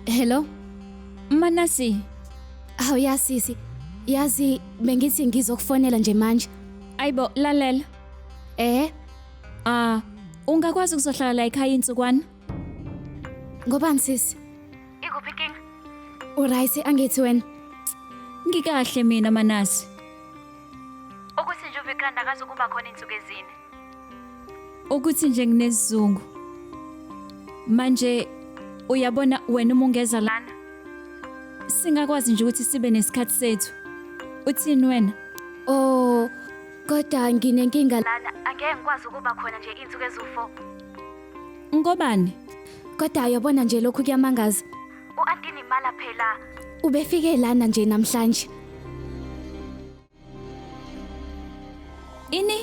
Hello? Manasi. Hawu ya sisi. Yazi bengithi ngizokufonela nje manje. Ayibo lalela. Eh? Ah, ungakwazi ukuzohlala la ekhaya insukwana? Ngobani sisi? Ikuphi inkinga? Uright angithi wena. Ngikahle mina Manasi. Ukuthi nje uVikrant akazukuba khona insuku ezine. Ukuthi nje nginesizungu. Manje uyabona wena uma ungeza lana singakwazi nje ukuthi sibe nesikhathi sethu. Uthini wena? Oh, kodwa nginenkinga lana angeke ngikwazi ukuba khona nje insuku eziwu4. Ngobani? Kodwa uyabona nje lokhu kuyamangaza. U-anti Nimala phela. Ubefike lana nje namhlanje. Ini?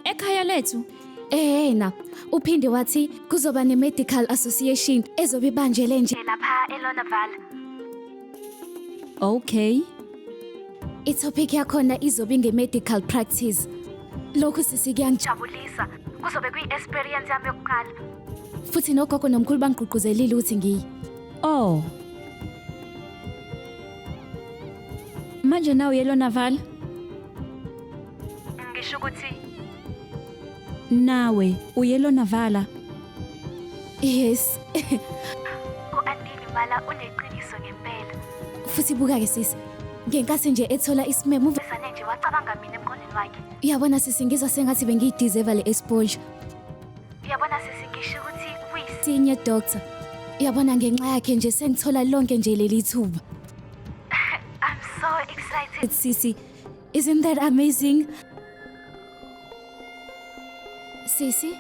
Ekhaya lethu? Ehena, uphinde wathi kuzoba ne-medical association ezobe ibanjele nje lapha eLonaval. Okay. I-topic yakhona izobe inge-medical practice. Lokhu sisi kuyangijabulisa. Kuzobe kuyi-experience yami yokuqala. Futhi nogogo nomkhulu bangigqugquzelile ukuthi ngiye. Oh. Manje nawe uyelona vala? Ngisho ukuthi nawe uyelona vala? Yes. U-Antini Mala uneqiniso ngempela. Futhi buka-ke sisi, ngenkathi nje ethola isimemo uvesane nje wacabanga mina emqondweni wakhe. Uyabona sisi ngizwa sengathi bengiyideserve le exposure. Uyabona sisi ngisho ukuthi uyi-senior doctor. Uyabona ngenxa yakhe nje sengithola lonke nje leli thuba. I'm so excited. Sisi, isn't that amazing? Sisi?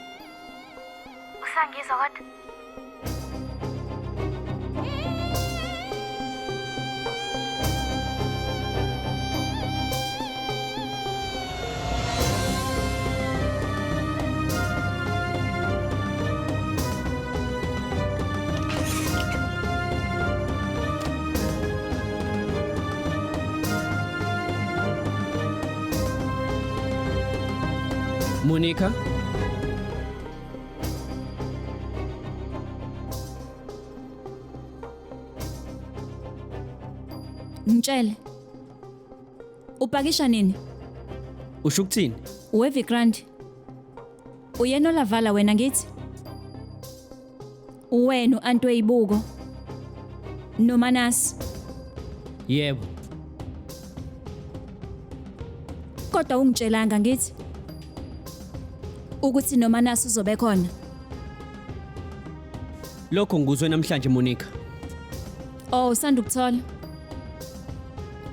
Usangizwa kodwa? Monica? Ngitshele. Upakisha nini? Usho ukuthini? Uwe Grand. Uyena olavala wena ngithi? Uwena u-anti weyibuko. Nomanasi. Yebo. Kodwa ungitshelanga ngithi ukuthi nomanasi uzobe khona. Lokho ngikuzwe namhlanje Monica. Oh, usanda ukuthola.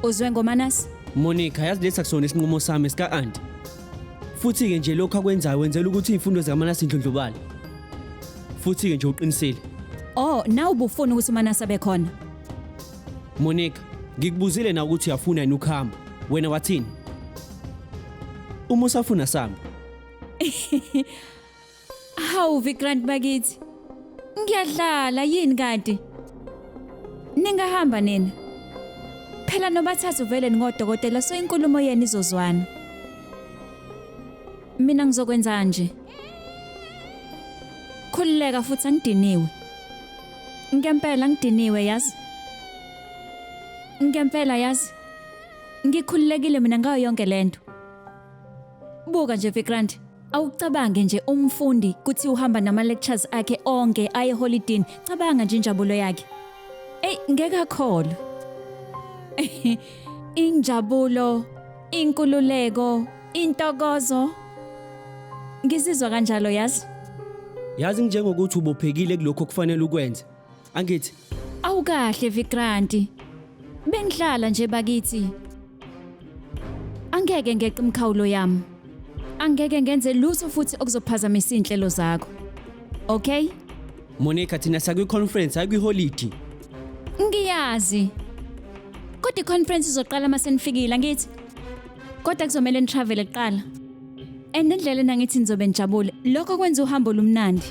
Uzwe ngomanasi? Monica, yazi lesi akusona isinqumo sami sika auntie. Futhi-ke nje lokhu akwenzayo wenzela ukuthi iy'mfundo zikaManase indlondlobale. Futhi-ke nje uqinisile. Oh, nawe ubufuna ukuthi uManase abe khona. Monica, ngikubuzile na ukuthi uyafuna yini ukuhamba. Wena wathini? Uma usafuna sami. Hawu Vikrant bakithi. Ngiyadlala yini kanti? Ningahamba nina. Phela nobathathu vele ningodokotela so inkulumo yenu izozwana. Mina ngizokwenza nje. Khululeka futhi angidiniwe. Ngempela ngidiniwe yazi. Ngempela yazi. Ngikhululekile mina ngayo yonke lento. Buka nje Vikrant. Awucabange nje umfundi kuthi uhamba nama lectures akhe onke aye holidini. Cabanga nje injabulo yakhe. Ey ngeke akholwe. Injabulo, inkululeko, intokozo. Ngizizwa kanjalo yazi. Yazi njengokuthi ubophekile kulokho okufanele ukwenze. Angithi Awukahle Vikranti. Bengihlala nje bakithi. Angeke ngeqe imkhawulo yami. Angeke ngenze lutho futhi okuzophazamisa inhlelo zakho. Okay? Monica thina sakwi conference hayi kwi holiday. Ngiyazi. Kodwa i-conference izoqala uma senifikile angithi? Kodwa kuzomele nitravel kuqala. And endleleni angithi nizobe nijabule. Lokho kwenza uhambo lumnandi.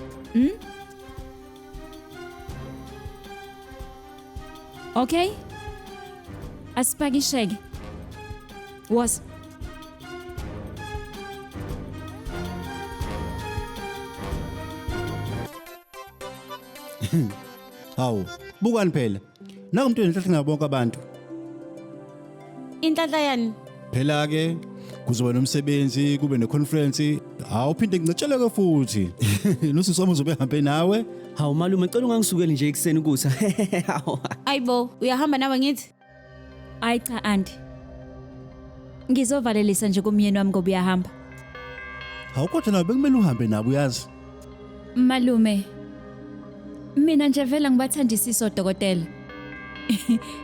Okay? Asipakisheke. Was Hawu, bukani phela. Naku umuntu enhlanhla ngabo bonke abantu. Inhlanhla yani? Phela ke kuzoba nomsebenzi, kube neconference. Hawu phinde ngincetsheleke futhi. Nosisi wami uzobe ehambe nawe. Hawu malume, cela ungangisukeli nje ekuseni kusa. Hawu. Ayibo, uyahamba nawe ngithi? Ayi cha anti. Ngizovalelisa nje kumyeni wami ngoba uyahamba. Hawu kodwa nawe bekumele uhambe nabo uyazi. Malume. Mina nje vele ngibathandisisa odokotela.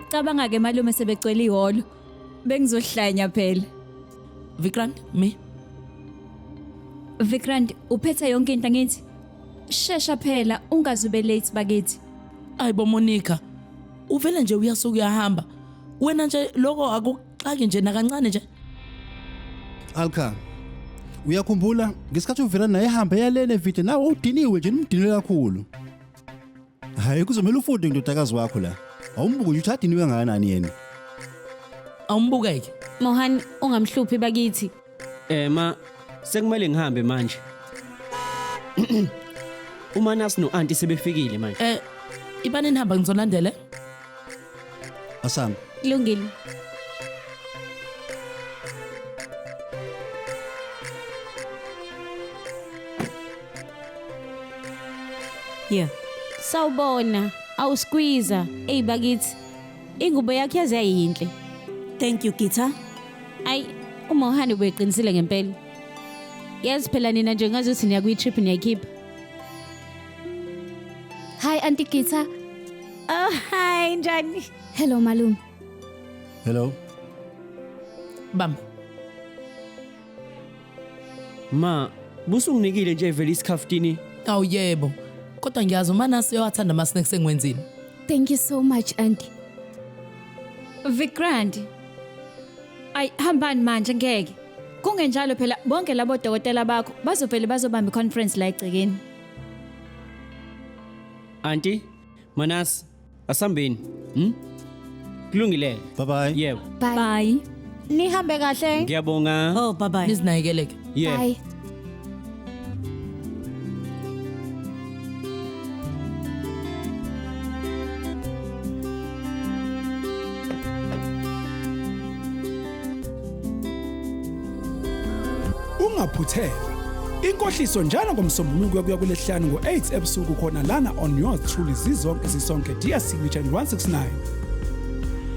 Cabanga ke malume sebegcwele ihholo. Bengizohlanya phela. Vikrant, me. Vikrant, uphethe yonke into angithi? Shesha phela ungazube late bakithi. Ayibo Monica. Uvele nje uyasuka uyahamba. Wena nje lokho akuxaki nje nakancane nje. Alka. Uyakhumbula ngesikhathi uvela naye ehambe yalele video nawe udiniwe nje nimdinwe kakhulu. Hayi kuzomela ufunde ngindodakazi wakho la. Awumbuki nje ukuthi adiniwe kangakanani yena. Awumbukeke. Mohan, ungamhluphi bakithi. Eh ma, sekumele ngihambe manje. UManas no-anti sebefikile manje. Ibani nihamba ngizolandela. Asam. Kulungile. Yeah. Sawubona, awusqueezer. Ey bakithi. Ingubo yakhe yaze yayinhle. Thank you, Gita. Ayi, uMohan ubeqinisile ngempela. Yazi phela nina nje ngazi ukuthi niya kwi-trip niyayikhipha. Hi Auntie Gita. Oh, hi, njani? Hello malume. Hello. Bamba. Ma, busunginikile nje vele isikhaftini. Awu yebo. Kodwa ngiyazi uManasi uyawathanda ama snacks engiwenzile. Thank you so much auntie. Vikrant. Ay hambani manje ngeke. Kungenjalo phela bonke labo dokotela bakho bazovele bazobamba iconference la egcekeni. Auntie, Manas, asambeni. Kulungile. Bye bye. Yebo. Bye. Bye. Nihambe kahle. Ngiyabonga. Oh, bye bye. Nizinakekeleke. Yebo. Bye. Ungaphuthelwa. Inkohliso njalo ngomsombuluko kuya kulesihlanu ngo-8 ebusuku khona lana on yours truly zizonke zisonke DStv channel 169.